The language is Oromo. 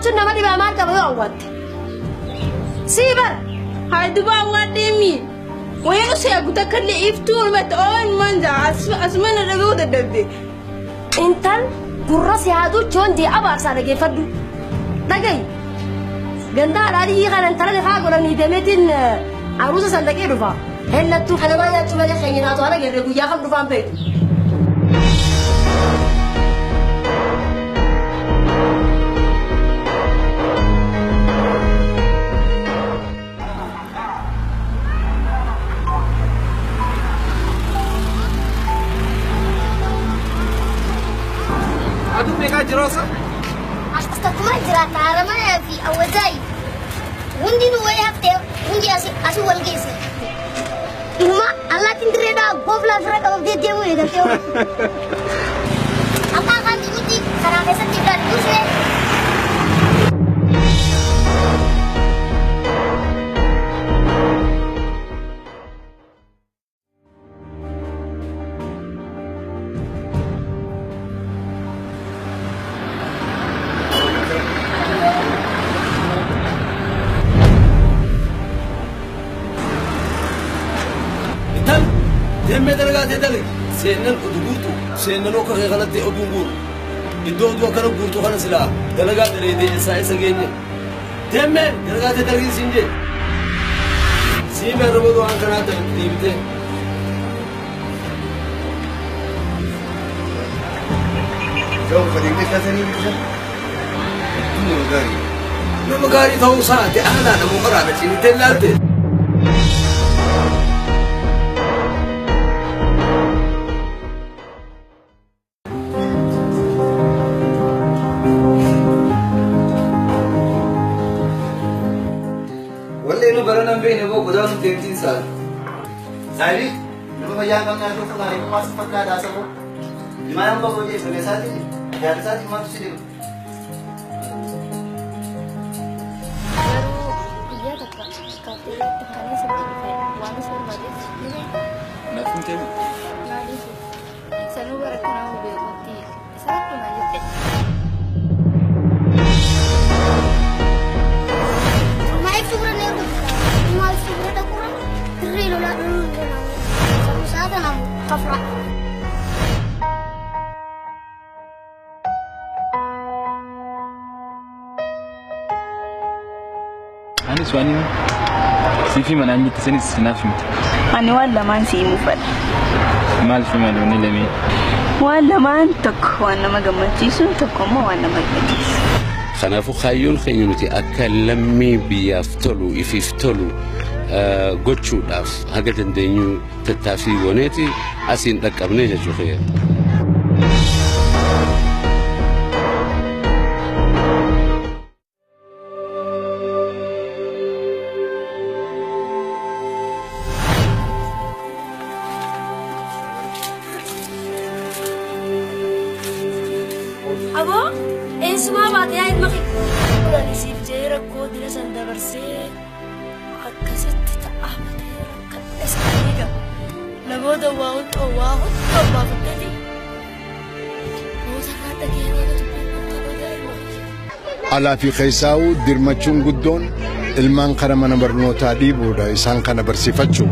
Awwaachuun nama dhibaa maal qaba yoo awwaatte? Sii bar. Haa duba awwaadheemi. Wayii nu seegu takka illee iftuu ulmatti oon manza asuma na dhaga'uu dadhabde. Intal gurra si haaduu choon dee abaarsaa dhageeffadhu. Dhagayi. Ganda haadha kana intala haa godhanii deemeetiin aruusa san dhaqee dhufa. Hellattuu kanamaa nyaachuu malee keenya naatu haala garree guyyaa kam dhufaan beektu. Aduun meeqaa jira osa? Akkuma jiraata Haramaya fi Awwazaayi. Hundinuu walii haftee hundi asii wal geesse. Inuma allaattiin dirreedhaa gooflaa ofirra qabamtee deemuu eegaltee oolu. Akka afaan xixiqqii karaa keessatti gad buusne. Intal deemee dalagaa ta'e dalagi. Seennan oduu guurtu seennan akka kee kanatti oduun guuru. Iddoo oduu akkana guurtu kana silaa dalagaa daleedee eessaa eessa geenye. Deemee dalagaa ta'e dalagi siin jee. Siimee irra booda waan kanaa ta'e deebitee. Yoo fadhiin kaasanii bisa. Nama gaarii. Nama gaarii ta'uu isaati aanaadha moo qaraadha cinittee ilaalte. Wallee nu bara nan beekne boo godaa nu deemtiin saala. Saayibi nama fayyaa hin qabne harka fuudhaan eegumaa si fakkaata haasa'u. Limaan hamba hojii eegale isaati yaada isaati maaltu si dhiba? Garuu guyyaa takka kaafteeriyaatti kan isatti dhufe waan isa barbaadeef ni beekta. Naaf hin ta'e. Maaliif sanuu bara kanaa beekutti isa akkuma jette. Maaliif bira ne maaliif bira dhaqura dirree lolaa dhuluu hin danda'amu. Sammuu isaa kanaamu kafra. Anis waan siif hima naan jette sanis naaf himte. Ani waan lamaan si himuu fedha. Maal fi maal wanni lameen? Waan lamaan tokko waan nama gammachiisu tokko immoo waan nama gammachiisu. Kanaafuu kaayyoon keenya nuti akka lammii biyyaaf tolu ifiif tolu gochuudhaaf haga dandeenyu tattaaffii gooneeti asiin dhaqqabnee jechuu kiyya. Aboo eessumaa baate yaa ilma kee. Ani siif jee rakkoo dira san dabarsee akkasitti ta'aabatee rakkadhe sana eega. Namoota waa hunda waa hunda baafatteeti. Namoota irraa dhagee waan dubbii ilma kee. Alaa fi keessaa'uu dirmachuun guddoon ilmaan kana mana barnootaa dhiibuudha isaan kana barsiifachuu.